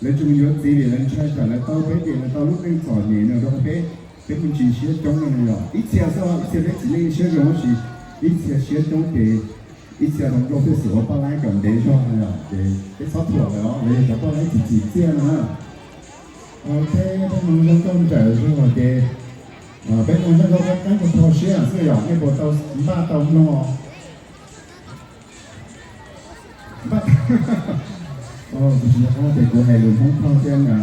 Lawv tseem yuav txiv vim lawv ntshai tsam lawv tau peb ces lawv tau lub neej txom nyem no rau peb, peb kuj tsis siab coob no yom. Ib txhia xwb, ib txhia peb txiv neej siab zoo, tab sis ib txhia siab coob ces ib txhia zoo nkauj thiaj xav ua poj laib kom ntev zog no yom. Ces peb txhob thuam lawv os, lawv yog cov poj laib txim txim txiaj no na. Peb, peb mloog zoo nkauj nrawm zog ces peb mloog zoo nkauj qab qab kho kho siab xwb yom. Nej puas tau npaj tau mloog? Npaj. Kuv tsis nco qab tias kuv hais lus Hmoob Thoj thiab na,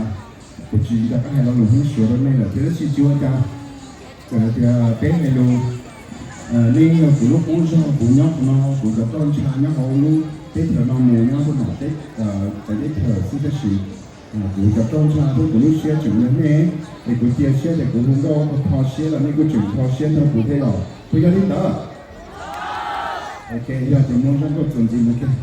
kuv tsis nco qab hais lo lus Hmoob Suav rau nej lawm thiab, tab sis tsis ua cas. Txawm hais tias peb hais lus, nej yog kuv lub qub zog, kuv nyob qhov no, kuv cov roj ntsha nyob hauv lub teb chaws no mus nyob rau tom teb, teb chaws xwb, tab sis kuv cov roj ntsha thiab kuv lub siab tseem yog nej, es kuv cia siab tias kuv hu nkauj kho siab los nej kuj tseem kho siab nrog kuv thiab yom. Puas yog li ntawd? Ok, yog ces mloog zaj nkauj txuas ntxiv mus kiag.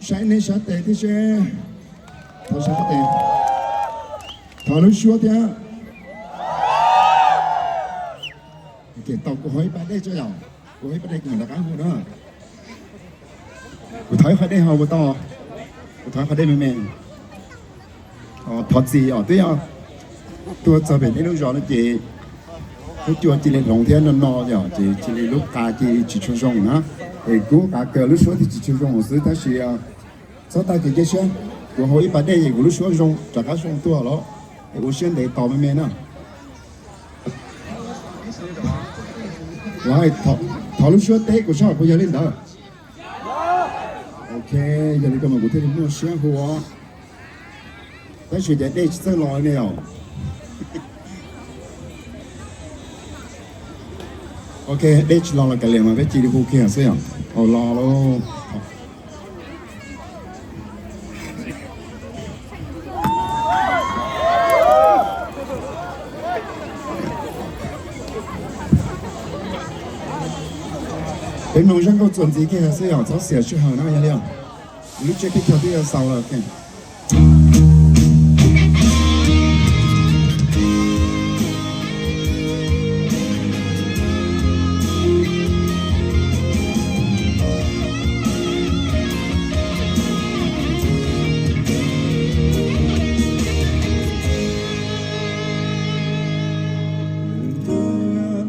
Saib neb sab tes thiab seb. Thov sab tes. Thov lub suab thiab. Tau kuv ho ib pas dej tso yom. Kuv ho ib pas dej kuv mam rov qab hu na. Kuv thov ib qho dej ho ua tau. Kuv thov ib qho dej me me. Thov txim os, twb yog tuaj txog pem nej lub zos no ces lub cua cia li hloov thiab no no yom, ces cia li lub qa cia li tsis tshua zoo na. Es kuv qav kawg lub suab thiaj tsis tshua zoo xwb tab sis txhob tag kev cia siab, kuv hau ib pas dej es kuv lub suab zoo rov qab zoo tuaj los es ua siab ntev tos me me na. Los thov lub suab teb kuv saib puas yog li ntawd. Ok, yog li ko mas kuv thiaj li muaj siab hu os. Tab sis ces dej tsis txawj los ne yom. Ok, dej tsis los los kav liam mas peb cia li hu kiag xwb yom. Au los lauj. Peb mloog zaj nkauj txuas ntxiv kiag xwb yom, txhob xiam sij hawm na yog li. Lub tsiab peb caug twb yuav xaus lawm.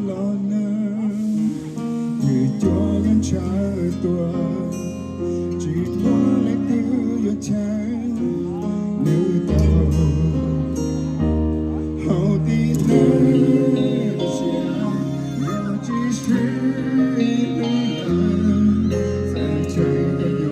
Los na, nws cua ntshaw tuaj, tsis muaj leej twg yuav cheem nws tau. Hauv tib neeg siab, yog tsis sib hlub lawm, txawm tsheej koj nyob los tsheej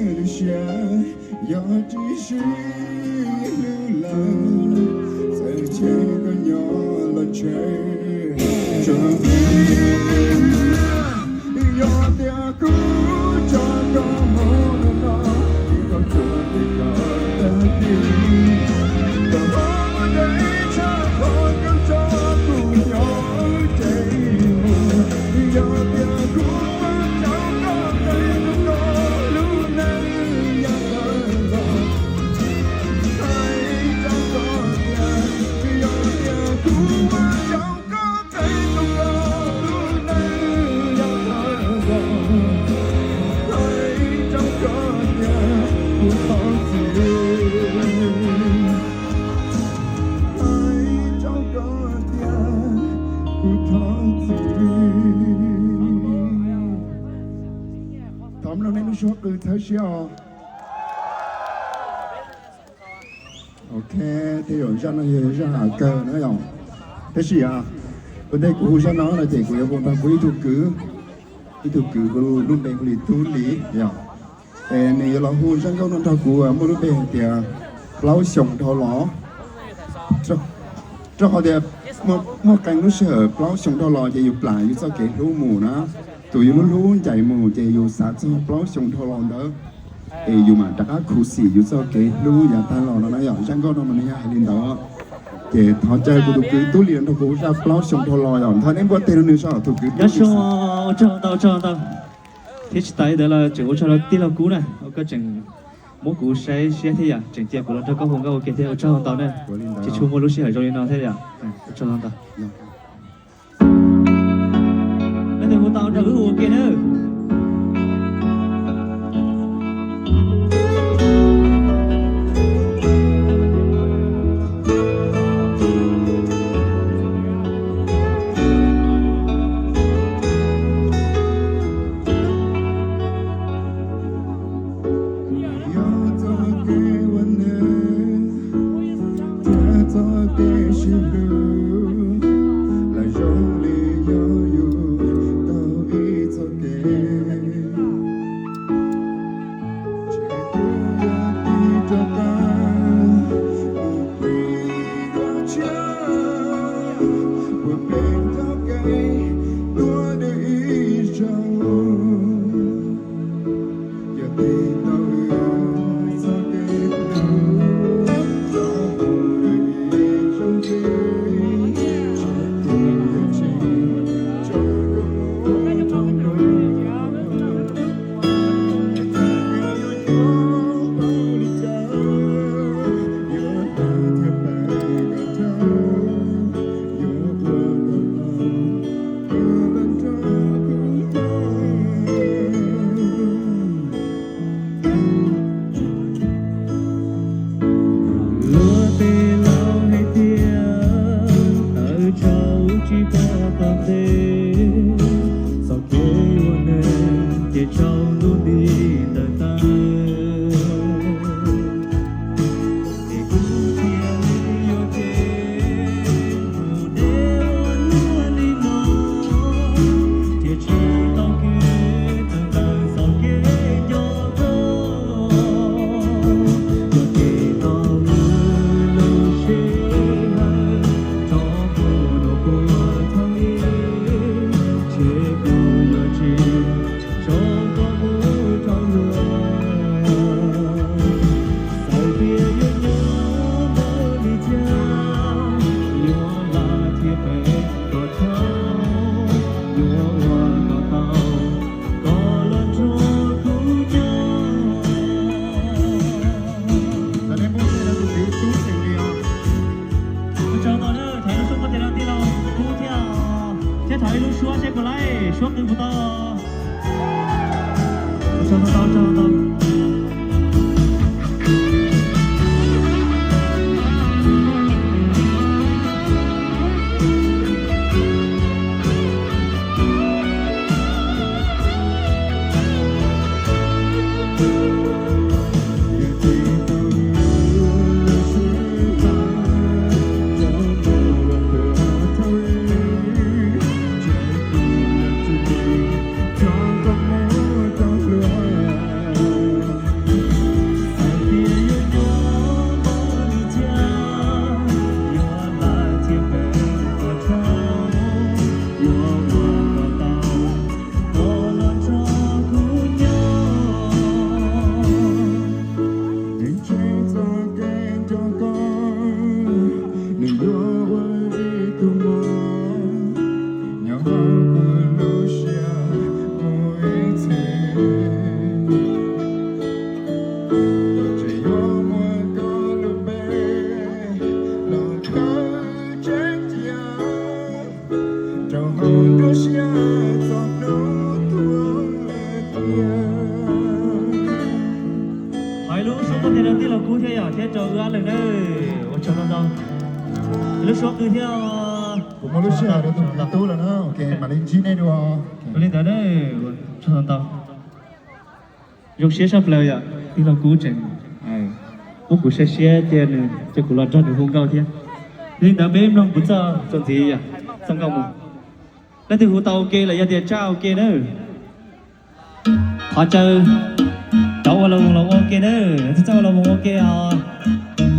tsuas hlub. Yog tsis sib hlub lawm, txawm tsheej koj nyob los tsheej tsuas hlub. Yog tias kuv tso koj mus no, koj tsuas tiv koj tag kis, koj mus deb tshaj qhov koj tso kuv nyob ces mus. Yog tias kuv muab tso koj, qhia rau koj lub neej yav tag los. Hais rau koj tias, yog tias kuv muab tso koj, qhia rau koj lub neej yav tag los. Hais rau koj tias kuv thov txim. Hais rau koj tias kuv thov txim. Thov mloog nej lub suab qw txhawb siab os. Ok, tej zaum zaj no yog zaj kawg na yom. Tab sis ua ntej kuv hu zaj no no ces kuv yuav hu tau kuv ib tug kwv, ib tug kwv kuv lub npe hu li Tub Lis yom. Es nws yuav los hu zaj nkauj no nrog kuv muaj lub npe hais tias plaub xyoo dhau los. Rau qhov tias muaj qee lub sij hawm plaub xyoo dhau los ces yus plam yus txoj kev hlub mus na. Tus yus hlub hlub ncaim mus ces yus xav txog plaub xyoo dhau los ntawd es yus mam rov qab khuv xim yus txoj kev hlub yav tag los no na yom. Zaj nkauj no mas nws yog hais li ntawd. Ces thov caw kuv tus kwv Tub Lis nrog kuv hu zaj plaub xyoo dhau los yom. Ntho neb npuab teg rau nws soj tus kwv Tub Lis. Ua tsaug ntau, ua tsaug ntau. Thiab tsis tas li ntawd los tseem ua tsaug rau tij laug Kub na, koj tseem muab kuv saib siab thiab yom, tseem cia kuv los nrog koj hu nkauj ua ke thiab, ua tsaug ntau na. Tsis tshua muaj lub sij hawm zoo li no thiab yom. Ua tsaug ntau. Leej twg hu tau nrog wb hu ua ke nawb. Yog txoj kev ua neej thiab txoj kev sib hlub los zoo li yog yus taug ib txoj kev. Tseem kuv yuav tig rov qab mus pib dua tshiab, puas peb txoj kev tuaj dua ib zaug. Yog tig tau wb txoj kev hlub, txoj kev hlub zoo li tseem kuv yuav tsis tso koj mus rau luag. Txoj kev yuav nyob npaum li cas, yuav hnav thiab pab kom rau, yuav ua kom tau, kom tau nrog kuv nyob. Luag tej laus hais tias tawv tsaus tsis pom qhov ntej, txoj kev ua neeg ces tsaus ntuj nti ntawd tag. Es kuv thiaj li yuav ces mus deb ua luaj li no, thiaj tsis tau kev tawm ntawm txoj kev nco txog. Yuav ces tau lwm lub sij hawm, tso kuv dua puag thaum ub, ces kuv yuav tsis tso koj mus rau luag. Txawm tias yuav nyob npaum li cas, yuav lam thiab peb kom rau, yuav ua kom tau, kom los nrog kuv nyob. Ua tsaug ntau na, thov ib lub suab muaj tes rau tij laug Kub thiab, thiab thov ib lub suab seb puas laib, suab qw puas tau. Ua tsaug ntau, ua tsaug ntau. Nws ntseeg txoj kev nco koj, nws yuav ua ib tug mos nyob hauv kuv lub siab mus ib txhis. Tseem yuav muab koj lub npe los khawb tseeb cia rau hauv nruab siab txog hnub tuag tiag. Thov ib lub suab qw thiab rau tij laug Kub thiab yom, thiab rau wb ob leeg nawb. Ua tsaug ntau ntau. Ib lub suab qw thiab. Kuv muaj lub sij hawm rau tus kwv Tub lawm na, ok, mam li ntsib nej dua. Ua li ntawd, ua tsaug ntau ntau. Zoo siab saj plaws yom, tij laug Kub tseem Muab kuv saib siab cia nws, cia kuv los nrog nws hu nkauj thiab. Li ntawd peb mloog kuv txoj txuas ntxiv yom, txoj nkauj mus. Leej twg hu tau ua ke los yog tias tsa ua ke nawb. Qhov caw, cov ua los mus los ua ua ke nawb, txhob txhob ua los mus ua ua ke os.